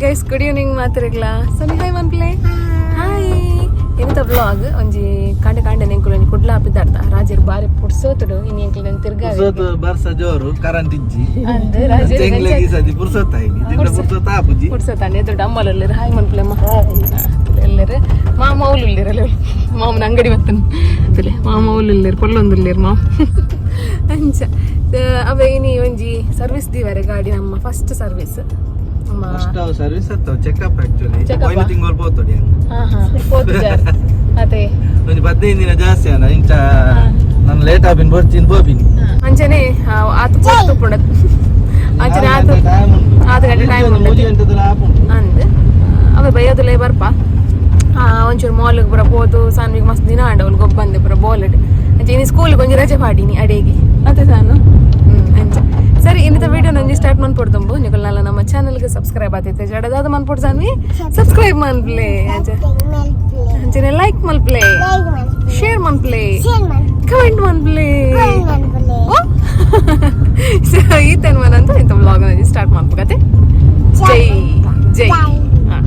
Guys, good evening ಮಾತ್ರೆಗ್ಲಾ. ಸನಿ hi ಮನ್ಪ್ಲೆ. ಹಾಯ್. ಎಂತ ವ್ಲಾಗ್ ಒಂಜಿ ಕಾಂಡೆ ಕಾಂಡೆ ನೆಂಕುಲು ಒಂಜಿ ಕುಡ್ಲ ಆಪಿದಾರ್ದ ರಾಜರು ಬಾರಿ ಪುಡ್ಸೋತುಡು ಇನಿ ಎಂಕ್ಲು ನೆನ್ ತಿರ್ಗ ಪುರ್ಸೊತ್ತು ಬರ್ಸ ಜೋರು, ಕರೆಂಟ್ ಇಜ್ಜಿ. ಅಂದ್ ರಾಜರು. ಎಂಗ್ಲೆಗ್ ಈ ಸತಿ ಪುರ್ಸೊತ್ತ ಇನಿ ಜಿಂಡ ಪುರ್ಸೊತ್ತ ಆಪುಜಿ. ಪುಡ್ಸೋತಾನೆ ಎದುರು ಅಮ್ಮಲ್ ಉಲ್ಲೆರ್. ಹಾಯ್ ಮನ್ಪ್ಲೆ ಅಮ್ಮ. ಎಲ್ಲೆರ್ ಮಾಮ ಅವ್ಲು ಉಲ್ಲೆರ್. ಅಲ್ಲ, ಮಾಮನ ಅಂಗಡಿ ಬತ್ತನ್ ತುಲೆ. ಮಾಮ ಅವ್ಲು ಉಲ್ಲೆರ್, ಪೊಲ್ಲೊಂದುಲ್ಲೆರ್ ಮಾಮ. ಅಂಚ ಅವೆ ಇನಿ ಒಂಜಿ ಸರ್ವಿಸ್ ದೀವರೆ ಗಾಡಿ, ನಮ್ಮ ಫಸ್ಟ್ ಸರ್ವಿಸ್ ನಮ್ಮ. ಫಸ್ಟ್ ಅವು ಸರ್ವಿಸ್ ಅತ್ತ, ಚೆಕಪ್ ಆಕ್ಚುಲಿ. Check up ಆ? ಪೋಯಿನ ತಿಂಗಳು ಪೋತೊಡಿ. ಹಾ ಹಾ ಪೋತುಜಾರ್ ಅದೇ. ಒಂಜಿ 15 ದಿನ ಜಾಸ್ತಿ ಅನ ಇಂಚ. ನಾನು ಲೇಟ್ ಆಪಿನ ಬರ್ತೀನಿ ಪೋಪಿನಿ. ಅಂಚನೆ ಆತ ಪೋತು ಅಂಚನೆ ಆತ. ಟೈಮ್ ಉಂಟು. ಆರು ಗಂಟೆ time ಉಂಟು. 3 ಗಂಟೆದಲ್ಲ ಆಪುಂಡು. ಅಂದ್ ಅವೆ ಬೈಯೋದಿಲ್ಲ ಬರ್ಪ. ಒಂಚೂರು ಮಾಲ್ಗೆ ಪೂರ ಪೋದು ಸಾನ್ವಿಗೆ ಮಸ್ತ್ ದಿನ ಆಂಡ ಅವ್ಳು ಗೊಬ್ಬಂದೆ ಪೂರ ಬಾಲ್. ಅಂಚೆ ಇನಿ ಸ್ಕೂಲ್ಗೆ ಒಂಜಿ ರಜೆ ಪಾಡಿನಿ ಅಡೇಗೆ ಅದೇ ಸಾನು. ಅಂಚ ಸರಿ, ಇನ್ನಿತ ವಿಡಿಯೋ ನಂಜಿ ಸ್ಟಾರ್ಟ್ ಮನ್ಪೊಡ್ದುಂಬು ನಿಕಲ್ನೆಲ್ಲ ನಮ್ಮ ಚಾನಲ್ಗೆ ಸಬ್ಸ್ಕ್ರೈಬ್ ಆತೈತೆ ಜಡದಾದ ಮನ್ಪೊಡ್ ಸಾನ್ವಿ. ಸಬ್ಸ್ಕ್ರೈಬ್ ಮನ್ಪ್ಲೆ, ಅಂಚೆ ಅಂಚನೆ ಲೈಕ್ ಮಲ್ಪ್ಲೆ, ಶೇರ್ ಮನ್ಪ್ಲೆ, ಕಮೆಂಟ್ ಮನ್ಪ್ಲೆ. ಸೊ ಈತನ್ ಮನಂತ ಇಂಥ ವ್ಲಾಗ್ ನಂಜಿ ಸ್ಟಾರ್ಟ್ ಮಾಡ್ಬೇಕತ್ತೆ. ಜೈ ಜೈ. ಹಾ.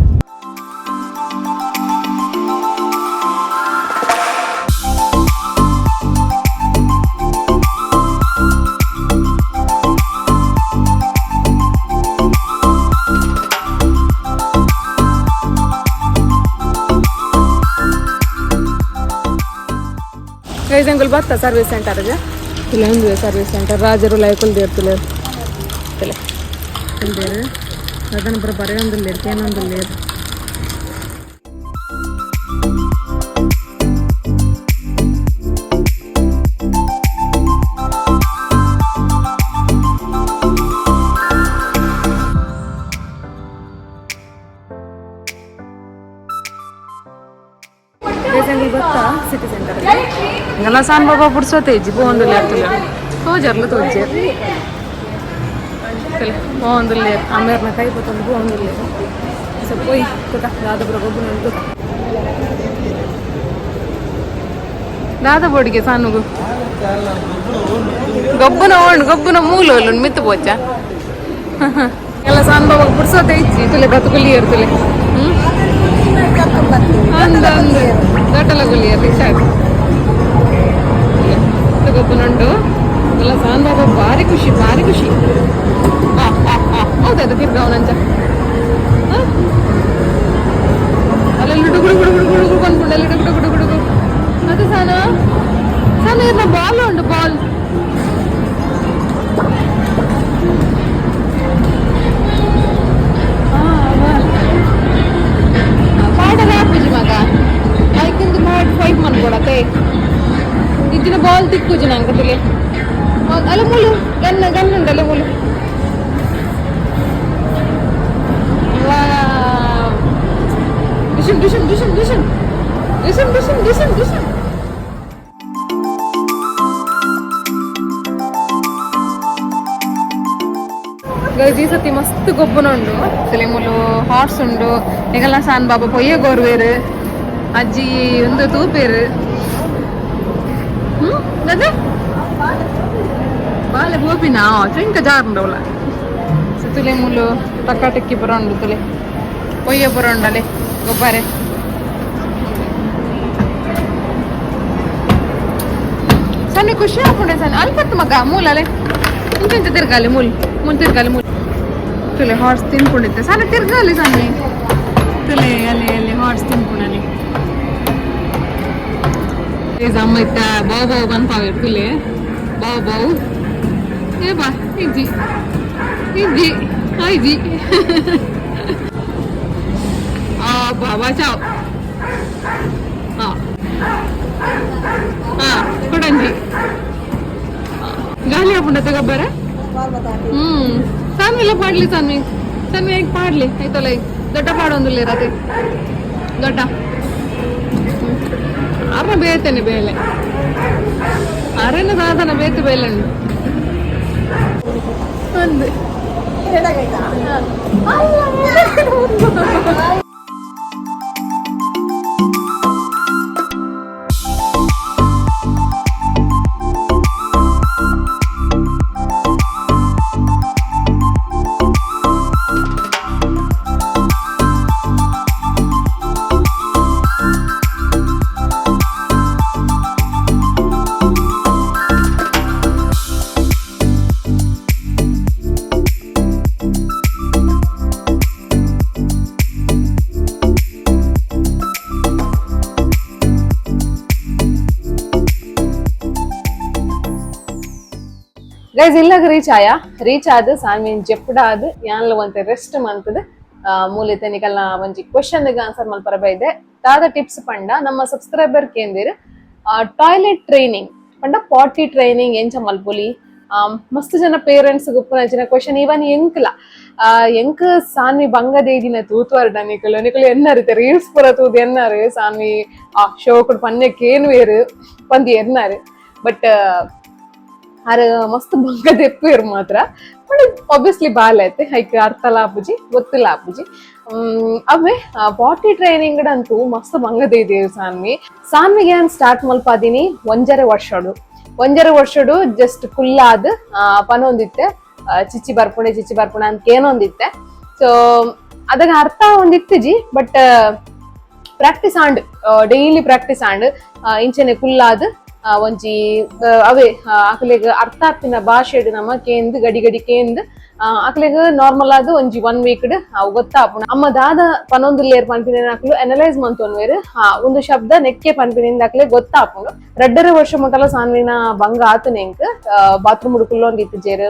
ಗೈಸ್, ಅಂಕಲ್ ಬತ್ತ ಸರ್ವಿಸ್ ಸೆಂಟರ್ಗೆ. ಇಲ್ಲ ಒಂದು ಸರ್ವಿಸ್ ಸೆಂಟರ್. ರಾಜರು ಲೈಕುಲ್ ದೇರ್ತುಲೇರು ತುಲೆ ಕುಲ್ದೇರು. ಅದನ್ನ ಪುರ ಬರೆಯೊಂದುಲ್ಲೇರು, ಕೇನೊಂದುಲ್ಲೇರು. ಗೈಸ್, ಅಂಕಲ್ ಬತ್ತ ಸಿಟಿ ಸೆಂಟರ್. ಇಂಗಲ ಸಾನ್ ಬಾಬಾ ಪುಡ್ಸೋತೆ ಇಜ್ಜಿ, ಪೋವೊಂದುಲ್ಲೆ ಅತ್ತುಲ್ಲ. ತೋಜರ್ಲ ತೋಜೆರ್ ತುಲೆ, ಪೋವೊಂದುಲ್ಲೇರು. ಅಮ್ಮೇರ್ನ ಕೈ ಪತ್ತೊಂದು ಪೋವೊಂದುಲ್ಲೇರು. ಸೊ ಪೋಯಿ ತುಕ ದಾದ ಪುರ ಗೊಬ್ಬುನ ತುಕ. ದಾದ ಬೋಡಿಗೆ ಸಾನುಗು ಗೊಬ್ಬುನ ಓಣ್ ಗೊಬ್ಬುನ ಮೂಲು ಅಲ್ಲುಂಡು ಮಿತ್ತು ಪೋಚ ಎಲ್ಲ. ಸಾನ್ ಬಾಬಾ ಪುಡ್ಸೋತೆ ಇಜ್ಜಿ. ತುಲೆ ಬತ್ತು ಕುಲಿಯರ್ ತುಲೆ. ಹ್ಮ್ ಅಂದ ಅಂದ ದೊಡ್ಡಲ ಗುಲಿಯರ್ ರಿಷಾಡ್ ಗೊಬ್ಬುನುಂಡು ಎಲ್ಲ. ಸಾನ್ ಬಾಬಾ ಭಾರಿ ಖುಷಿ, ಭಾರಿ ಖುಷಿ. ಆ, ಆ, ಆ. ಹೌದದು ತಿರ್ಗಾವನಂಚ ಅಲ್ಲೆಲ್ಲ ಗುಡು ಗುಡು ಗುಡು ಗುಡು ಗುಡು ಅನ್ಕೊಂಡು ಅಲ್ಲಿ ಗುಡು ಗುಡು ಗುಡು ಗುಡು. ಅದು ಸಾನ ಸಾನ ಇರ್ನ ಬಾಲ್ ಉಂಟು, ಬಾಲ್. ಪಾಡಲ ಆಪುಜಿ ಮಗ. ಐಕಿಂದು ಮಾಡಿ ಫೈಟ್ ಮನ್ಕೊಡತ್ತೆ. ಇಜ್ಜಿನ ಬಾಲ್ ತಿಕ್ಕುಜಿ ನಂಗೆ ತುಲೆ. ಅಲ್ಲ ಮುಲು ಗನ್ನ ಗನ್ ಉಂಡಲ್ಲ ಮುಲು. ವಾವ್. ಡಿಶನ್ ಡಿಶನ್ ಡಿಶನ್ ಡಿಶನ್ ಡಿಶನ್ ಡಿಶನ್ ಡಿಶನ್ ಡಿಶನ್. ಗೈಸ್, ಈ ಸತಿ ಮಸ್ತ್ ಗೊಬ್ಬುನ ಉಂಡು. ಮುಲು ಹಾರ್ಸ್ ಉಂಡು. ನಿಗಲ್ಲ ಸಾನ್ ಬಾಬಾ ಪೊಯ್ಯ ಗೋರ್ವೇರು, ಅಜ್ಜಿ ಒಂದು ತೂಪೇರು. ಹ್ಮ್ ದಾದಾ ಬಾಲೆ ಗೋಪಿನ ಚುಂಕ ಜಾರುಂಡವಳ. ತುಲೆ ಮುಲು ಟಕ್ಕ ಟಕ್ಕಿ ಪುರ ಉಂಡು. ತುಲೆ ಪೊಯ್ಯ ಪುರ ಉಂಡಲೆ ಗೊಬ್ಬಾರೆ. ಸಣ್ಣ ಖುಷಿ ಆಪುಂಡೆ ಸಣ್ಣ ಅಲ್ಪತ್ತು ಮಗ ಮೂಲಲೆ. ಇಂಚ ತಿರ್ಗಾಲಿ ಮೂಲ್ ಮೂಲ್ ತಿರ್ಗಾಲಿ ಮೂಲ್. ತುಲೆ ಹಾರ್ಸ್ ತಿನ್ಕೊಂಡಿದ್ದೆ ಸಣ್ಣ ತಿರ್ಗಾಲಿ ಸಣ್ಣ. ತುಲೆ ಅಲ್ಲಿ ಅಲ್ಲಿ ಹಾರ್ಸ್ ತಿನ್ಕೊಂಡಲ್ಲಿ. ಅಮ್ಮ ಇತ್ತ ಬಾವು ಬಾವು ಪನ್ಪಾವೇರು. ತುಲೆ ಬಾವು ಬಾವು. ಏ ಬಾ ಇಜ್ಜಿ ಇಜ್ಜಿ ಇಜ್ಜಿ. ಆ ಬಾಬಾ ಚಾವ್. ಹಾ ಹಾ ಕೊಡಂಜಿ ಗಾಲಿ ಆಪುಂಡ ತಗೊಬ್ಬರ. ಸಾನ್ವಿಲ್ಲ ಪಾಡ್ಲಿ ಸಾನ್ವಿ. ಸಾನ್ವಿ ಹೇಗೆ ಪಾಡ್ಲಿ ಆಯ್ತಲ್ಲ. ಈಗ ದೊಡ್ಡ ಪಾಡೊಂದುಲ್ಲ ಅದೇ ದೊಡ್ಡ ಅರ್ನ ಬೇತೇನೆ ಬೇಲೆ ಅರೆನ ದಾದನ ಬೇತೆ ಬೇಲಣ್ಣು ಅಂದೆ. Guys ಇಲ್ಲಾಗ reach ಆಯಾ ರೀಚ್ ಆದ್ ಸಾನ್ವಿನ್ ಜೆಪ್ಪುಡಾದ್ ಯಾನ್ಲ ಒಂತೆ ರೆಸ್ಟ್ ಮಂತದ್ ಮೂಲಿತೆ ನಿಕಲ್ನ ಒಂಜಿ ಕ್ವಶನ್ ಆನ್ಸರ್ ಮಲ್ಪರ ಬೈದೆ ದಾದ ಟಿಪ್ಸ್ ಪಂಡ ನಮ್ಮ ಸಬ್ಸ್ಕ್ರೈಬರ್ ಕೇಂದಿರ್ ಟಾಯ್ಲೆಟ್ ಟ್ರೈನಿಂಗ್ ಪಂಡ ಪಾಟಿ ಟ್ರೈನಿಂಗ್ ಎಂಚ ಮಲ್ಪೊಲಿ. ಮಸ್ತ್ ಜನ ಪೇರೆಂಟ್ಸ್ ಗುಪ್ಪುನಂಚಿನ ಕ್ವಶನ್ ಇವನ್ ಎಂಕ್ಲ ಎಂಕ್ ಸಾನ್ವಿ ಬಂಗದೇದಿನ ತೂತುವರ್ಡ ನಿಕುಲು ನಿಕುಲು ಎನ್ನರಿತೆ ರೀಲ್ಸ್ ಪೂರ ತೂದು ಎನ್ನಾರು ಸಾನ್ವಿ ಆ ಶೋಕುಡು ಪನ್ಯಕ್ಕೇನು ವೇರು ಪಂದಿ ಎನ್ನಾರು. ಬಟ್ ಆರ್ ಮಸ್ತ್ ಬಂಗ ದೆಪ್ಪುವೆರ್ ಮಾತ್ರ. ಬಟ್ ಆಬ್ವಿಯಸ್ಲಿ ಬಾಲೆ ಐತೆ, ಐಕ್ ಅರ್ಥಲ ಆಪುಜಿ, ಗೊತ್ತಿಲ್ಲ ಆಪುಜಿ. ಅವೇ ಪಾಟಿ ಟ್ರೈನಿಂಗ್ ಅಂತೂ ಮಸ್ತ್ ಬಂಗ ದೇದಿರು ಸಾನ್ವಿ. ಸಾನ್ವಿಗೆ ಯಾನ್ ಸ್ಟಾರ್ಟ್ ಮಲ್ಪಾದಿನಿ ಒಂಜರೆ ವರ್ಷಡು. ಒಂಜರೆ ವರ್ಷಡು ಜಸ್ಟ್ ಕುಲ್ಲಾದ್ ಪನೊಂದಿತ್ತೆ, ಚಿಚ್ಚಿ ಬರ್ಪುಣೆ ಚಿಚ್ಚಿ ಬರ್ಪುಣೆ ಅಂತ ಏನೊಂದಿತ್ತೆ. ಸೊ ಅದಾಗ ಅರ್ಥ ಒಂದಿತ್ತಿಜಿ, but practice and daily practice and ಇಂಚನೆ ಕುಲ್ಲಾದ್ ಒಂಜಿ ಅವೇ ಅಕ್ಲೆಗ್ ಅರ್ಥ ಆಪಿನ ಭಾಷೆಡ್ ನಮ ಕೇಂದ್ ಗಡಿ ಗಡಿ ಕೇಂದ್ ಅಕ್ಲೆಗ್ ನಾರ್ಮಲ್ ಆದ್ ಒಂಜಿ ಒನ್ ವೀಕ್ ಅವು ಗೊತ್ತಾಪುಂಡು. ಅಮ್ಮ ದಾದ ಪನೊಂದುಲ್ಲೇರ್ ಪನ್ಪಿನ ಅಕ್ಲು ಅನಲೈಸ್ ಮಂತೊನ್ವೆರ್. ಒಂದು ಶಬ್ದ ನೆಕ್ಕೆ ಪನ್ಪಿನಿಂದ ಅಕ್ಲೆ ಗೊತ್ತಾಪುಂಡು. ರಡ್ಡರೆ ವರ್ಷ ಮುಟ್ಟಲ ಸಾನ್ವಿನ ಬಂಗ ಆತನ ಎಂಕ್ ಬಾತ್ರೂಮ್ ಕುಲ್ಲೊಂದು ಇತ್ತಿಜೇರ್.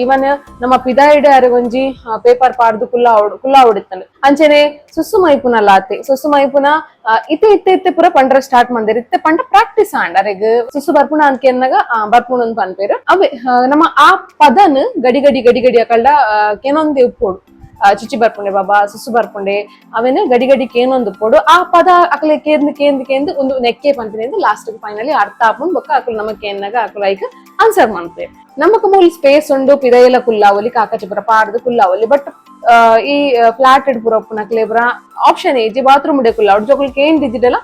ಇವನ್ ನಮ್ಮ ಪಿದಾಯಿಡ್ ಅರೆಗೊಂಜಿ ಪೇಪರ್ ಪಾಡ್ದು ಕುಲ್ಲ ಕುಲ್ಲ ಹೊಡಿತಾನೆ. ಅಂಚೆನೆ ಸುಸು ಮೈಪುನ ಲಾತೆ ಸುಸು ಮೈಪುನ ಇತ್ತೆ ಇತ್ತೆ ಇತ್ತೆ ಪೂರ ಪಂಡ್ರ ಸ್ಟಾರ್ಟ್ ಮಂದಿರ್. ಇತ್ತೆ ಪಂಡ ಪ್ರಾಕ್ಟೀಸ್ ಆಂಡ್. ಅರೆಗ್ ಸುಸು ಬರ್ಪುಣ ಅನ್ಕೆನ್ನಾಗ ಬರ್ಪುಣ ಅಂತ ಪನ್ಪೇರು. ಅವೇ ನಮ್ಮ ಆ ಪದನ್ ಗಡಿ ಗಡಿ ಗಡಿ ಗಡಿ ಅಕಲ್ಡ ಕೇನೊಂದು ಉಪ್ಪೋಡು. ಚಿಚ್ಚಿ ಬರ್ಪುಂಡೆ ಬಾಬಾ, ಸುಸು ಬರ್ಪುಂಡೆ, ಅವೇನೆ ಗಡಿ ಗಡಿ ಕೇನೊಂದು ಉಪ್ಪೋಡು. ಆ ಪದ ಅಕಲೆ ಕೇಂದ್ ಕೇಂದ್ ಕೇಂದ್ ಒಂದು ನೆಕ್ಕೆ ಪನ್ಪಿನ ಲಾಸ್ಟ್ ಫೈನಲಿ ಅರ್ಥ ಆಪುಂಡು. ಬೊಕ್ಕ ಅಕುಲು ನಮ ಕೇನ್ನಾಗ ಅಕುಲು ಐಕ್ ಆನ್ಸರ್ ಮಾಡ್ತೇವೆ. ನಮಕ್ ಮೂಲ ಸ್ಪೇಸ್ ಉಂಡು, ಪಿದೈಲ ಕುಲ್ಲಾವೊಲಿ, ಕಾಕಚಿ ಪುರ ಪಾಡ್ದು ಕುಲ್ಲಾವೊಲಿ. ಬಟ್ ಈ ಫ್ಲಾಟ್ ಪೂರ ಉಪ್ಪುನಕ್ಲೆ ಪುರ ಆಪ್ಷನ್ ಏಜಿ, ಬಾತ್ರೂಮ್ ಉಡೆ ಕುಲ್ಲಾವಡು. ಜೋಕುಲು ಕೇನ್ ದಿಜಿಡಲ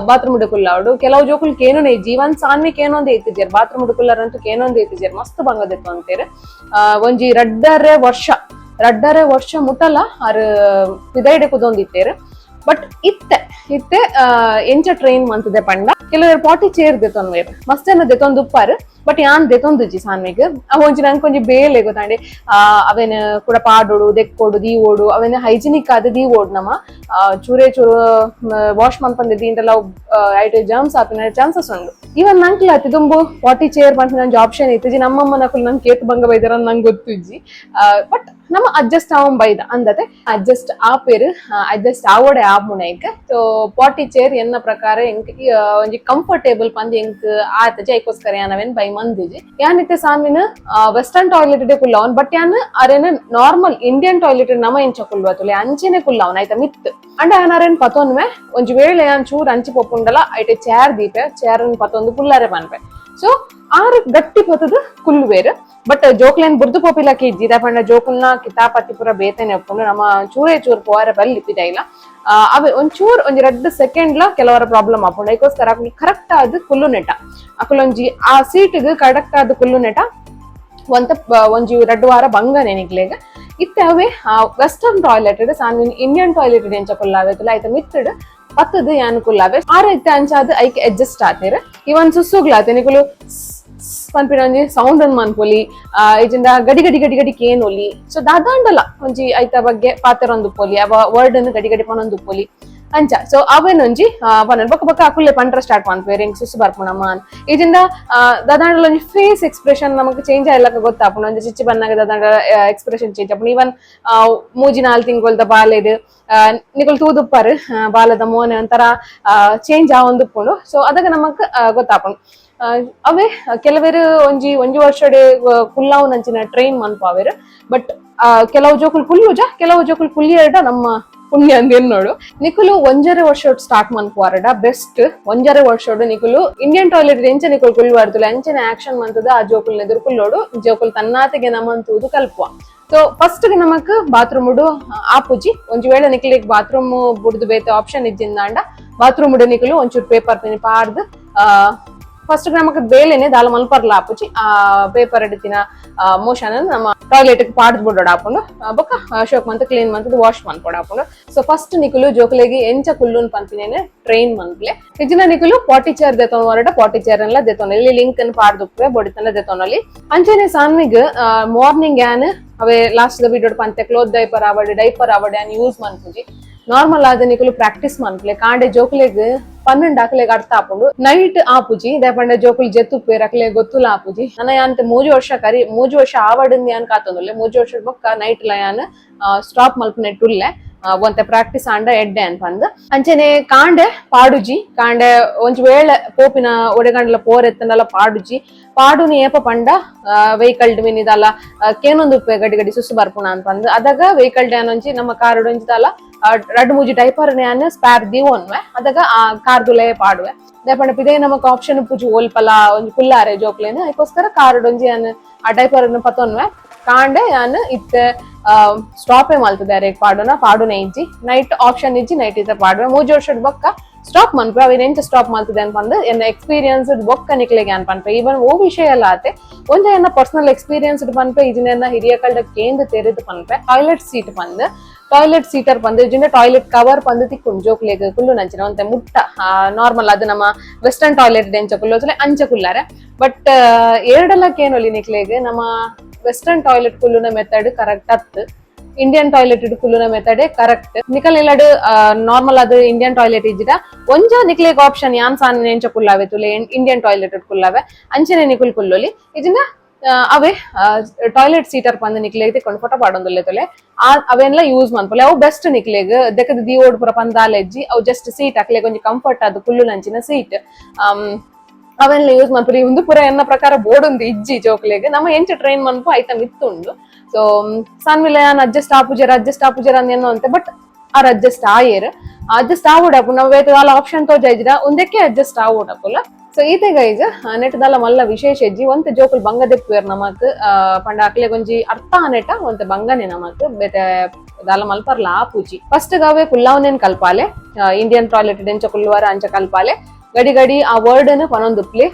ಬಾತ್ರೂಮ್ ಉಡೆ ಕುಲ್ಲಾವಡು. ಕೆಲವು ಜೋಕುಲು ಕೇನುನೆ ಇಜ್ಜಿ. ಇವನ್ ಸಾನ್ವಿ ಕೇನೊಂದೇ ಇತ್ತಿಜೆರ್. ಬಾತ್ರೂಮ್ ಉಡೆ ಕುಲ್ಲರಂತೂ ಕೇನೊಂದೇ ಇತ್ತಿಜೆರ್. ಮಸ್ತ್ ಬಂಗದಿತ್ತು ಅಂತೀರ್. ಒಂಜಿ ರಡ್ಡರೆ ವರ್ಷ ಮುಟ್ಟಲ ಆರ್ ಪಿದೈಡೆ ಕುದೊಂದಿತ್ತೇರ್. ಬಟ್ ಇತ್ತೆ ಇತ್ತೆ ಎಂಚ ಟ್ರೈನ್ ಮಂತದೆ ಪಂಡ, ಕೆಲವರು ಪಾಟಿ ಚೇರ್ ದೆತೊನ್ವೇರ್. ಮಸ್ತ್ ಜನ ದೆತೊಂದು ಉಪ್ಪಾರು, ಬಟ್ ಯಾನ್ ದೆತೊಂದುಜಿ ಸಾನ್ವಿಗ್. ಅವು ಒಂಜಿ ನಂಗೆ ಒಂಜಿ ಬೇಲೆ ಗೊತ್ತಾಂಡೆ. ಅವೇನ ಕೂಡ ಪಾಡೋಡು, ದೆಕ್ಕೋಡು, ದೀವೋಡು. ಅವೇನ ಹೈಜಿನಿಕ್ ಆದ ದೀವೋಡು. ನಮ ಚೂರೇ ಚೂರು ವಾಶ್ ಮನ್ಪಂದೆ ದೀಂಡಲ ಐಟ್ ಜರ್ಮ್ಸ್ ಆಪಿನ ಚಾನ್ಸಸ್ ಉಂಡು. ಇವನ್ ನಂಕ್ಲ ಅತಿ ದುಂಬು ಪಾಟಿ ಚೇರ್ ಪನ್ಪಿನ ಒಂಜಿ ಆಪ್ಷನ್ ಇತ್ತಿಜಿ. ನಮ್ಮಮ್ಮನ ನಕುಲು ನಂಗೆ ಕೇತ್ ಬಂಗ ಬೈದಾರ ನಂಗೆ ಗೊತ್ತಿಜ್ಜಿ. ಬಟ್ ನಮ್ಮ ಅಡ್ಜಸ್ಟ್ ಆವಂ ಬೈದ ಅಂದತೆ ಅಡ್ಜಸ್ಟ್ ಆಪೇರು, ಅಡ್ಜಸ್ಟ್ ಆವೋಡೆ ಆಪುಣೈಕ್. ಸೊ ಪಾಟಿ ಚೇರ್ ಎನ್ನ ಪ್ರಕಾರ ಎಂಕ್ ಒಂಜಿ ಕಂಫರ್ಟೇಬಲ್ ಪಂದ್ ಎಂಕ್ ಆತಜಿ. ಐಕೋಸ್ಕರ ಯಾನವೇನ್ ಬೈ ಮಂದಿಜಿ. ಯಾನಿತ್ತೆ ಸಾನ್ವಿನ ವೆಸ್ಟರ್ನ್ ಟಾಯ್ಲೆಟ್ ಕುಲ್ಲವನ್, ಬಟ್ ಯಾನ್ ಅರೇನ normal Indian toilet ನಮ ಎಂಚ ಕುಲ್ವತ್ತುಲೆ ಅಂಚೆನೆ ಕುಲ್ಲವನ್ ಆಯ್ತಾ ಮಿತ್. ಅಂಡ ಯಾನ್ ಅರೇನ್ ಪತೊನ್ವೆ. ಒಂಜಿ ವೇಳೆ ಯಾನ್ ಚೂರ್ ಅಂಚಿ ಪೊಪ್ಪುಂಡಲ ಐಟೆ ಚೇರ್ ದೀಪೆ, ಚೇರ್ ಪತೊಂದು ಕುಲ್ಲಾರೆ ಪನ್ಪೆ. ಸೊ ಆರು ಗಟ್ಟಿ ಪತದ ಕುಲ್ಲುವೇರು. ಬಟ್ ಜೋಕ್ಲೆನ್ ಬುರ್ದು ಪೋಪಿಲಕ್ಕೆ ಇಜ್ಜಿ ಪಂಡ ಜೋಕುಲ್ನ ಕಿತಾಪತಿ ಪೂರ ಬೇತನೆ ಉಪ್ಪುಂಡು. ನಮ್ಮ ಚೂರೇ ಚೂರು ಪೋರೆ ಬಲ್ಲಿ ಪಿದೈಲ. ಅವೇ ಒಂಚೂರ್ ಒಂಜಿ ರಡ್ಡ್ ಸೆಕೆಂಡ್ ಲ ಕೆಲವರ ಪ್ರಾಬ್ಲಮ್ ಆಪುಂಡು. ಐಕೋಸ್ಕರ ಅಕುಲು ಕರೆಕ್ಟ್ ಆದ್ ಕುಲ್ಲು ನೆಟ, ಅಕುಲೊಂಜಿ ಆ ಸೀಟ್ಗ್ ಕರೆಕ್ಟ್ ಆದ್ ಕುಲ್ಲು ನೆಟ ಒಂತ ಒಂಜಿ ರಡ್ಡ್ ವಾರ ಬಂಗನೆ ನಿಕ್ಲೆಗ್. ಇತ್ತೆ ಅವೇ ವೆಸ್ಟರ್ನ್ ಟಾಯ್ಲೆಟ್ ಸಾನ್ವಿನ್ ಇಂಡಿಯನ್ ಟಾಯ್ಲೆಟ್ ಎಂಚ ಕುಲ್ಲಾವೆ ಐತ ಮಿತ್ತಡ್ ಪತ್ತದು ಯಾನ್ ಕುಲ್ಲಾವೆ. ಆರ ಇತ್ತೆ ಅಂಚಾದ್ ಐಕ್ ಅಡ್ಜಸ್ಟ್ ಆತೇರ್. ಇವನ್ ಸುಸುಗ್ಲಾತೆ ನಿಕುಲು ಪನ್ಪಿನ ಒಂಜಿ ಸೌಂಡ್ ಅನ್ ಮನ್ಪೊಲಿ, ಇಜಿಂದ ಗಡಿ ಗಡಿ ಗಡಿ ಗಡಿ ಕೇನೊಲಿ. ಸೊ ದಾದಾಂಡಲ ಒಂಜಿ ಐತ ಬಗ್ಗೆ ಪಾತೆರೊಂದು ಪೊಲಿ, ಅವ ವರ್ಡ್ ಅನ್ನು ಗಡಿ ಗಡಿ ಪನೊಂದು ಪೊಲಿ ಅಂಚ. ಸೊ ಅವೇನೊಂಜಿ ಪನೊಂದು ಬೊಕ್ಕ ಬೊಕ್ಕ ಅಕುಲೆ ಪಂಡ್ರ ಸ್ಟಾರ್ಟ್ ಮನ್ಪುವೆರ್, ಎಂಕ್ ಸುಸು ಬರ್ಪುಣಮ್ಮ. ಇಜಿಂದ ದಾದಾಂಡಲ ಒಂಜಿ ಫೇಸ್ ಎಕ್ಸ್ಪ್ರೆಷನ್ ನಮಕ್ ಚೇಂಜ್ ಆಯ್ಲಕ್ಕ ಗೊತ್ತಾಪುಂಡು. ಒಂಜಿ ಚಿಚ್ಚಿ ಬನ್ನಾಗ ದಾದಾಂಡ ಎಕ್ಸ್ಪ್ರೆಷನ್ ಚೇಂಜ್ ಆಪುಂಡು. ಇವನ್ ಮೂಜಿ ನಾಲ್ ತಿಂಗೊಲ್ದ ಬಾಲೆಡ್ ನಿಕುಲು ತೂದುಪ್ಪಾರು, ಬಾಲದ ಮೋನೆ ಒಂಥರ ಚೇಂಜ್ ಆವೊಂದುಪ್ಪುಂಡು. ಸೊ ಅದಗ ನಮಕ್ ಗೊತ್ತಾಪುಂಡು. ಅವೇ ಕೆಲವರು ಒಂಜಿ ಒಂಜಿ ವರ್ಷಡೆ ಕುಲ್ಲಾವುನಂಚಿನ ಟ್ರೈನ್ ಮನ್ಪಾವೆರ್. ಬಟ್ ಕೆಲವು ಜೋಕುಲು ಕುಲ್ಲುಜ, ಕೆಲವು ಜೋಕುಲು ಕುಲ್ಲಿಯರ್ಡ ನಮ್ಮ ಪುಣ್ಯ ಅಂದೇನ್ ನೋಡು. ನಿಕುಲು ಒಂಜರೆ ವರ್ಷ ಸ್ಟಾರ್ಟ್ ಮನ್ಪುವಾರಡ ಬೆಸ್ಟ್. ಒಂಜರೆ ವರ್ಷಡು ನಿಕುಲು ಇಂಡಿಯನ್ ಟಾಯ್ಲೆಟ್ ಎಂಚ ನಿಕುಲು ಕುಲ್ಲುವಾರ್ತುಲೆ ಅಂಚನೆ ಆಕ್ಷನ್ ಮಂತದ ಆ ಜೋಕುಲ್ ಎದುರು ಕುಲ್ಲೋಡು. ಜೋಕುಲು ತನ್ನಾತೆಗೆ ನಮಂತೂದು ಕಲ್ಪುವ. ಸೊ ಫಸ್ಟ್ ನಮಕ್ ಬಾತ್ರೂಮ್ ಆಪುಜಿ. ಒಂಜಿ ವೇಳೆ ನಿಕ್ಲಿಗ್ ಬಾತ್ರೂಮ್ ಬುಡ್ದು ಬೇತೆ ಆಪ್ಷನ್ ಇಜ್ಜಿಂದಾಂಡ ಬಾತ್ರೂಮ್ ನಿಕುಲು ಒಂಚೂರು ಪೇಪರ್ ಪಿನಿ ಪಾಡ್ದು ಫಸ್ಟ್ ನಮಕ್ ಬೇಲೆನೆ ದಾಲ ಮಲ್ಪರ್ಲ ಆಪುಜಿ. ಆ ಪೇಪರ್ ಎಡ್ತಿನ ಮೋಷನ್ ನಮ್ಮ ಟಾಯ್ಲೆಟ್ ಪಾಡ್ದು ಬಿಡೋಡ ಆಪುಂಡು. ಬೊಕ್ಕ ಶೋಕ್ ಮಂತ್ ಕ್ಲೀನ್ ಮಂತ್ ವಾಶ್ ಮನ್ಪೊಡು ಆಪುಂಡು. ಸೊ ಫಸ್ಟ್ ನಿಕುಲು ಜೋಕುಲೆಗ್ ಎಂಚ ಕುಲ್ಲುನ್ ಪನ್ಪಿನೇನೆ ಟ್ರೈನ್ ಮನ್ಪ್ಲೆ. ಇಜ್ಜಿನ ನಿಕುಲು ಪಾಟಿ ಚೇರ್ ದೆತೊನ್ ಹೊರಟ ಪಾಟಿ ಚೇರ್ ಎಲ್ಲ ದೆತೊನ ಇಲ್ಲಿ ಲಿಂಕ್ ಅನ್ನು ಪಾಡ್ದು ಬೊಡಿತನ ದೆತೊನಲ್ಲಿ. ಅಂಚನೆ ಸಾನ್ವಿಗ್ ಮಾರ್ನಿಂಗ್ ಯಾನ್ ಅವೇ last the video ಪಂತೆ, cloth diaper ಆವಡ್ ಡೈಪರ್ ಆವಡ್ ಯಾನ್ ಯೂಸ್ ಮನ್ಪುಜಿ. Normal ಆದ್ ನಿಕುಲು ಪ್ರಾಕ್ಟೀಸ್ ಮನ್ಪುಲೆ. ಕಾಂಡೆ ಜೋಕುಲೆಗ್ 12 ಅಕ್ಲೆಗ್ ಅರ್ಥ ಆಪುಂಡು. ನೈಟ್ ಆಪುಜಿ, ದಾಯೆ ಜೋಕುಲು ಜೆತ್ತುಪ್ಪೇರ್, ಅಕ್ಲೆಗ್ ಗೊತ್ತುಲ ಆಪುಜಿ. ನನ ಯಾನ್ 3 ವರ್ಷ ಕರಿ 3 ವರ್ಷ ಆವಡಂದ್ ಯಾನ್ ಕಾತೊಂದುಲ್ಲೆ. 3 ವರ್ಷ ಬೊಕ್ಕ ನೈಟ್ ಲ ಯಾನ್ ಸ್ಟಾಪ್ ಮಲ್ಪುನೆಟ್ಟುಲ್ಲೆ. ಒಂತೆ ಪ್ರಾಕ್ಟೀಸ್ ಆಂಡ ಎಡ್ಡೆ ಅನ್ಪಂದ್. ಅಂಚನೆ ಕಾಂಡೆ ಪಾಡುಜಿ. ಕಾಂಡೆ ಒಂಜಿ ವೇಳೆ ಪೋಪಿನ ಒಡೆಗಂಡಲ ಪೋರೆತ್ತಂಡಲ ಪಾಡುಜಿ. ಪಾಡುನಿ ಏಪ ಪಂಡ ವೆಹಿಕಲ್ ಮಿನಿದಲ್ಲ ಕೇನೊಂದು ಉಪ್ಪೆ ಗಡಿ ಗಡಿ ಸುಸು ಬರ್ಪುಣ ಅನ್ಪಂದ್. ಅದಾಗ ವೆಹಿಕಲ್ ಒಂಜಿ ನಮ್ಮ ಕಾರ್ ಒಂಜಿ ದಾಲ ರಡ್ಡ್ ಮೂಜಿ ಡೈಪರ್ ಯಾನ್ ಸ್ಪ್ಯಾರ್ ದೀವೊನ್ವೆ. ಅದಾಗ ಆ ಕಾರ್ ದುಲೇ ಪಾಡುವೆ. ದಾಯೆ ಪಂಡ ಪಿದೈ ನಮಕ್ ಆಪ್ಷನ್ ಉಪ್ಪುಜಿ ಓಲ್ಪಲ ಒಂಜಿ ಕುಲ್ಲಾರೆ ಜೋಕ್ಲೇನ್. ಅದಕ್ಕೋಸ್ಕರ ಕಾರ್ ಒಂಜಿ ಯಾನ್ ಆ ಡೈಪರ್ ಪತೊನ್ವೆ. ಕಾಂಡೆ ಯಾನ್ ಇತ್ತೆ ಸ್ಟಾಪೇ ಮಲ್ತದೆ ಅರೆಗ್ ಪಾಡುನ ಪಾಡುನೆ ಇಜ್ಜಿ. ನೈಟ್ ಆಪ್ಷನ್ ಇಜ್ಜಿ, ನೈಟ್ ಇತ್ತೆ ಪಾಡುವೆ. 3 ವರ್ಷದ ಬೊಕ್ಕ ಸ್ಟಾಪ್ ಮನ್ಪೆ. ಅವೇನ್ ಎಂಚ ಸ್ಟಾಪ್ ಮಲ್ತದೆ ಅನ್ಪಂದ್ ಎನ್ನ ಎಕ್ಸ್ಪೀರಿಯನ್ಸ್ ಬೊಕ್ಕ ನಿಕ್ಲೆಗೆ ಅನ್ಪನ್ಪೆ. ಈವನ್ ಓ ವಿಷಯ ಎಲ್ಲ ಆತೆ ಒಂಜ ಎನ್ನ ಪರ್ಸನಲ್ ಎಕ್ಸ್ಪೀರಿಯನ್ಸ್ ಪನ್ಪೆ, ಇಜಿನ ಹಿರಿಯ ಕಲ್ಡ ಕೇಂದ್ರ ತೆರೆದು ಪನ್ಪೆ. ಟಾಯ್ಲೆಟ್ ಸೀಟ್ ಪಂದ್, ಟಾಯ್ಲೆಟ್ ಸೀಟರ್ ಪಂದ್, ಇಜಿನ ಟಾಯ್ಲೆಟ್ ಕವರ್ ಪಂದ್ ತಿಕ್ಕುಂಡು ಜೋಕ್ಲೆಗ್ ಕುಲ್ಲು ನಂಚಿನ ಒಂತೆ ಮುಟ್ಟ ನಾರ್ಮಲ್ ಅದು ನಮ್ಮ ವೆಸ್ಟರ್ನ್ ಟಾಯ್ಲೆಟ್ ಎಂಚ ಕುಲ್ಲು ಅಂಚ ಕುಲ್ಲಾರೆ. ಬಟ್ ಎರಡೆಲ್ಲ ಕೇನೊಲಿ ನಿಕ್ಲೆಗ್ ನಮ್ಮ ವೆಸ್ಟರ್ನ್ ಟಾಯ್ಲೆಟ್ ಕುಲ್ಲುನ ಮೆಥಡ್ ಕರೆಕ್ಟ್ ಅತ್ತು, ಇಂಡಿಯನ್ ಟಾಯ್ಲೆಟ್ ಕುಲ್ಲುನ ಮೆಥಡ್ ಕರೆಕ್ಟ್. ನಿಕಲ್ ಇಲ್ಲಡ್ ನಾರ್ಮಲ್ ಅದು ಇಂಡಿಯನ್ ಟಾಯ್ಲೆಟ್ ಇಜ್ಜಿಡ ಒಂಜ ನಿಕ್ಲೆಗ್ ಆಪ್ಷನ್ ಯಾನ್ ಸಾನ್ ಎಂಚ ಕುಲ್ಲಾವೆ ತುಲೆ, ಇಂಡಿಯನ್ ಟಾಯ್ಲೆಟ್ ಕುಲ್ಲಾವೆ ಅಂಚನೆ ನಿಕುಲ್ ಕುಲ್ಲೊಲಿ. ಇಜಿನ ಅವೇ ಟಾಯ್ಲೆಟ್ ಸೀಟರ್ ಪಂದ್ ನಿಕ್ಲೆಗ್ ತಿಕ್ಕೊಂಡು ಫೋಟೋ ಪಾಡೊಂದುಲ್ಲೆ ತುಲೆ, ಅವೆನ್ಲ ಯೂಸ್ ಮನ್ಪೊಲಿ. ಅವು ಬೆಸ್ಟ್ ನಿಕ್ಲೆಗ್. ದೆಕದ ದಿವೋಡ್ ಪೂರ ಪಂದಾಲೆಜ್ಜಿ. ಅವು ಜಸ್ಟ್ ಸೀಟ್ ಅಕ್ಲೆಗ್ ಒಂಜಿ ಕಂಫರ್ಟ್ ಅದು ಕುಲ್ಲುನಂಚಿನ ಸೀಟ್, ಅವೆಲ್ಲ ಯೂಸ್ ಮನ್ಪುರಿ. ಉಂದು ಪೂರ ಎನ್ನ ಪ್ರಕಾರ ಬೋರ್ಡ್ ಇಜ್ಜಿ ಜೋಕ್ಲೆಗ್. ನಮ್ಮ ಎಂಚ ಟ್ರೈನ್ ಮನ್ಪು ಐಟಮ್ ಇತ್ತುಂಡು. ಸೊ ಸನ್ವಿಲ ಯಾನ್ ಅಡ್ಜಸ್ಟ್ ಆಪುಜೆರ್ ಅಡ್ಜಸ್ಟ್ ಆಪುಜೆರ್ ಅಂದ್ ಅಂತೆ, but R adjust ಆಯೇರ್. Adjust ಆವೋಡಪ್ಪು ನಾವು ಬೇತೆ ದಾಲ ಆಪ್ಷನ್ ತೋಜಾಯಿಜಿಡ ಒಂದಕ್ಕೆ ಅಡ್ಜಸ್ಟ್ ಆವೋಡಪ್ಪುಲ. ಸೊ ಈತೆ ಗೈಸ್, ನೆಟ್ ದಾಲ ಮಲ್ಲ ವಿಶೇಷ ಇಜ್ಜಿ. ಒಂತೆ ಜೋಕುಲು ಬಂಗ ದೆಪ್ಪುವೆರ್ ನಮಕ್ ಪಂಡ ಅಕ್ಲೆಗ್ ಒಂಜಿ ಅರ್ಥ ಆನೆಟ ಒಂತೆ ಬಂಗನೆ ನಮಕ್ ಬೇತೆ ದಾಲ ಮಲ್ಪರ್ಲ ಆಪುಜಿ. ಫಸ್ಟ್ ಗಾವೆ ಕುಲ್ಲಾವನೇನ್ ಕಲ್ಪಾಲೆ. ಇಂಡಿಯನ್ ಟಾಯ್ಲೆಟ್ ಎಂಚ ಕುಲ್ಲುವಾರ ಅಂಚ ಕಲ್ಪಾಲೆ. ಗಡಿ ಗಡಿ ಆ ವರ್ಡ್ ನ್ ಪನೊಂದುಪ್ಲೆ.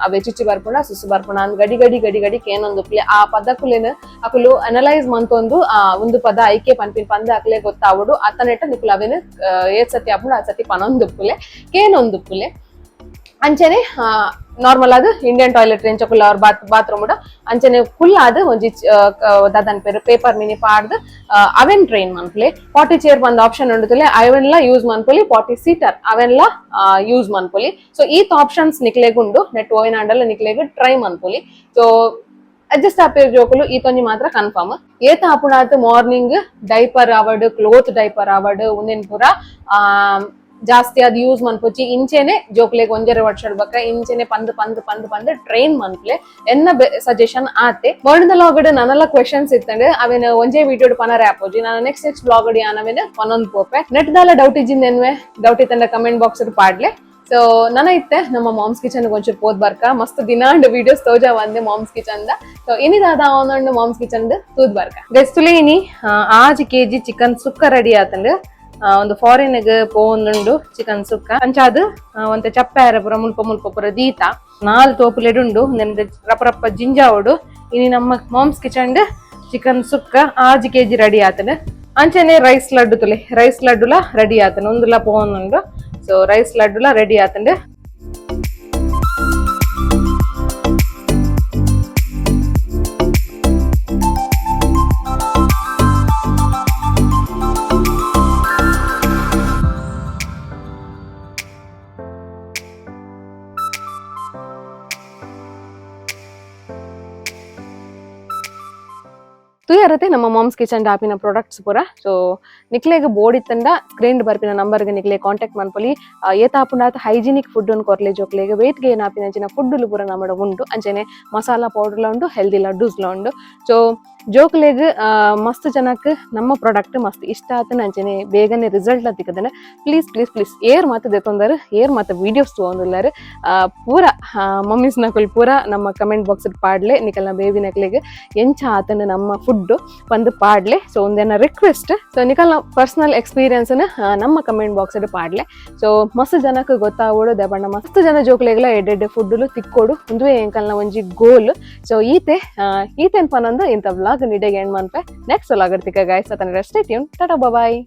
ಅವೇ ಚಿಚ್ಚಿ ಬರ್ಪುಣ ಸುಸು ಬರ್ಪುಣ ಅಂದ್ ಗಡಿ ಗಡಿ ಗಡಿ ಗಡಿ ಕೇನೊಂದುಪ್ಲೆ. ಆ ಪದಕುಲೆನ್ ಅಕುಲು ಅನಲೈಸ್ ಮಂತೊಂದು ಆ ಒಂದು ಪದ ಐಕೆ ಪನ್ಪಿನ ಪಂದ ಅಕ್ಲೆ ಗೊತ್ತಾವಡು. ಅತನೆಟ ನಿಕುಲು ಅವೇನ್ ಏತ್ ಸತಿ ಆಪುಂಡು ಆ ಸತಿ ಪನೊಂದುಪ್ಪುಲೆ, ಕೇನೊಂದುಪ್ಪುಲೆ. ಅಂಚನೆ ನಾರ್ಮಲ್ ಆದ್ ಇಂಡಿಯನ್ ಟಾಯ್ಲೆಟ್ ಎಂಚ ಕುಲ್ಲ ಅವ್ರ ಬಾತ್ರೂಮ್ ಅಂಚನೆ ಕುಲ್ಲಾದ್ ಒಂಜಿ ದಾದನ್ ಪೇರು ಪೇಪರ್ ಮಿನಿ ಪಾಡ್ದ್ ಅವೆನ್ ಟ್ರೈನ್ ಮನ್ಪುಲೆ. ಪಾಟಿ ಚೇರ್ ಬಂದ್ ಆಪ್ಷನ್ ಉಂಡುತ್ತಲೆ, ಅವೆನ್ಲ ಯೂಸ್ ಮನ್ಪೊಲಿ. ಪಾಟಿ ಸೀಟರ್ ಅವೆನ್ಲ ಯೂಸ್ ಮನ್ಪೊಲಿ. ಸೊ ಈತ್ ಆಪ್ಷನ್ಸ್ ನಿಕ್ಲೆಗ್ ಉಂಡು. ನೆಟ್ ಓಯಿನ ಅಂಡಲ ನಿಕ್ಲೆಗ್ ಟ್ರೈ ಮನ್ಪೊಲಿ. ಸೊ ಅಡ್ಜಸ್ಟ್ ಆಪೇರ್ ಜೋಕುಲು, ಈತೊಂಜಿ ಮಾತ್ರ ಕನ್ಫರ್ಮ್. ಏತ ಆಪುಣಾತ್ ಮಾರ್ನಿಂಗ್ ಡೈಪರ್ ಆವಡ್, ಕ್ಲೋತ್ ಡೈಪರ್ ಆವಡ್, ಉಂದೆನ್ ಪೂರ ಜಾಸ್ತಿ ಅದು ಯೂಸ್ ಮನ್ಪೊಚ್ಚಿ. ಇಂಚೆನೆ ಜೋಕ್ಲೆಗ್ ಒಂಜರೆ ವರ್ಷ ಬಕ್ಕ ಇಂಚೆನೆ ಪಂದ್ ಪಂದ್ ಪಂದ್ ಪಂದ್ ಟ್ರೈನ್ ಮನ್ಪ್ಲೆ, ಎನ್ನ ಸಜೆಷನ್ ಆತೆ. ವರ್ಣದ ನನಲ ಕ್ವೆಶನ್ಸ್ ಇತ್ತಂಡ್, ಅವೇನ ಒಂಜೇ ವಿಡಿಯೋ ಪನರೆ ಆಪೋಜಿ. ನಾನು next next blog ಯಾನವೇನ ಪನೊಂದ್ ಪೋಪೆ. ನೆಟ್ ದಾಲ ಡೌಟ್ ಇಜ್ಜಿಂದ ಎನ್ವೆ ಡೌಟ್ ಇತ್ತಂಡ ಕಮೆಂಟ್ ಬಾಕ್ಸ್ ಪಾಡ್ಲೆ. ಸೊ ನನ ಇತ್ತೆ ನಮ್ಮ ಮಾಮ್ಸ್ ಕಿಚನ್ ಒಂಚೂರು ಪೋದ್ ಬರ್ಕ. ಮಸ್ತ್ ದಿನಾಂಡ್ ವಿಡಿಯೋಸ್ ತೋಜ ಬಂದೆ moms kitchen the. So ಇನಿದಾದ ಅವನೊಂಡು moms kitchen ತೂದ್ ಬರ್ಕ. ಗೈಸ್, ಇನಿ 6 ಕೆಜಿ ಚಿಕನ್ ಸುಕ್ಕ ರೆಡಿ ಆತಂಡ್. ಒಂದು ಫಾರಿನ್ ಗ್ ಪೋವೊಂದುಂಡು ಚಿಕನ್ ಸುಕ್ಕ. ಅಂಚಾದ್ ಒಂತೆ ಚಪ್ಪೆ ಪೂರ ಮುಲ್ಪ ಮುಲ್ಪ ಪೂರ ದೀತ 4 ತೋಪುಲೆಡುಂಡು. ರಪ್ಪ ರಪ್ಪ ಜಿಂಜಾವಡು. ಇನಿ ನಮ್ಮ moms kitchen chicken sukka 6 KG ready ಆತಂಡ್. ಅಂಚನೆ ರೈಸ್ ಲಡ್ಡು ತುಲೆ, ರೈಸ್ ಲಡ್ಡುಲ ರೆಡಿ ಆತನ. ಒಂದುಲ ಪೋವೊಂದುಂಡು. ಸೊ ರೈಸ್ ಲಡ್ಡುಲ ರೆಡಿ ಆತಂಡ್. ತೂಯರತೆ ನಮ್ಮ ಮಾಮ್ಸ್ ಕಿಚನ್ ಆಪಿನ ಪ್ರಾಡಕ್ಟ್ಸ್ ಪೂರ. ಸೊ ನಿಕ್ಲೆಗ್ ಬೋಡಿತ್ತಂಡ ಸ್ಕ್ರೀನ್ ಬರ್ಪಿನ ನಂಬರ್ಗೆ ನಿಕ್ಲೆ ಕಾಂಟ್ಯಾಕ್ಟ್ ಮನ್ಪೊಲಿ. ಏತ ಆಪುಂಡಾತ ಹೈಜಿನಿಕ್ ಫುಡ್ ಅನ್ನು ಕೊರ್ಲೆ ಜೋಕ್ಲೆಗ್. ವೇಟ್ ಗೇನ್ ಆಪಿನ ಅಂಚಿನ ಫುಡ್ ಪೂರ ನಮ್ಮಡ ಉಂಡು. ಅಂಚನೆ ಮಸಾಲಾ ಪೌಡರ್ಲ ಉಂಡು, ಹೆಲ್ದಿ ಲಡ್ಡೂಸ್ಲ ಉಂಡು. ಸೊ ಜೋಕ್ಲೆಗ್ ಮಸ್ತ್ ಜನಕ್ ನಮ್ಮ ಪ್ರಾಡಕ್ಟ್ ಮಸ್ತ್ ಇಷ್ಟ ಆತನ. ಅಂಚನೆ ಬೇಗನೆ result ತಿಕ್ಕದನೆ. Please please please, air ಮಾತ ದೆತ್ತೊಂದಾರು, ಏರ್ ಮಾತ ವೀಡಿಯೋಸ್ ತಗೊಂದುಲ್ಲಾರು, ಪೂರ ಮಮ್ಮೀಸ್ ನಕುಲ್ ಪೂರ ನಮ್ಮ ಕಮೆಂಟ್ ಬಾಕ್ಸ್ ಪಾಡ್ಲೆ. ನಿಕಲ್ನ ಬೇಬಿ ನಕ್ಲೆಗ್ ಎಂಚ ಆತನ ನಮ್ಮ ಫುಡ್ ಬಂದು ಪಾಡ್ಲೆ. ಸೊ ಒಂದೇನ ರಿಕ್ವೆಸ್ಟ್. ಸೊ ನಿಕಲ್ನ ಪರ್ಸನಲ್ ಎಕ್ಸ್ಪೀರಿಯನ್ಸ್ ನಮ್ಮ ಕಮೆಂಟ್ ಬಾಕ್ಸ್ ಪಾಡ್ಲೆ. ಸೊ ಮಸ್ತ್ ಜನಕ್ಕೆ ಗೊತ್ತಾಗೋಡು ದಬಣ್ಣ ಮಸ್ತ್ ಜನ ಜೋಕ್ಲೆಗ್ಲ ಎಡ್ಡೆಡ್ಡೆ ಫುಡ್ಲು ತಿಕ್ಕೋಡು. ಉಂದುವೇ ಎಂಕಲ್ನ ಒಂಜಿ ಗೋಲ್. ಸೊ ಈತೆ ಈತೆನ್ ಪನಂದು ಇಂತ ವ್ಲಾಗ್ ನಿಡೆಗೆ ಎಂಡ್ ಮನ್ಪೆ. ನೆಕ್ಸ್ಟ್ ವ್ಲಾಗ್ ತಿಕ್ಕ ಗೈಸ್. ಅತನ stay tune. Tata, bye.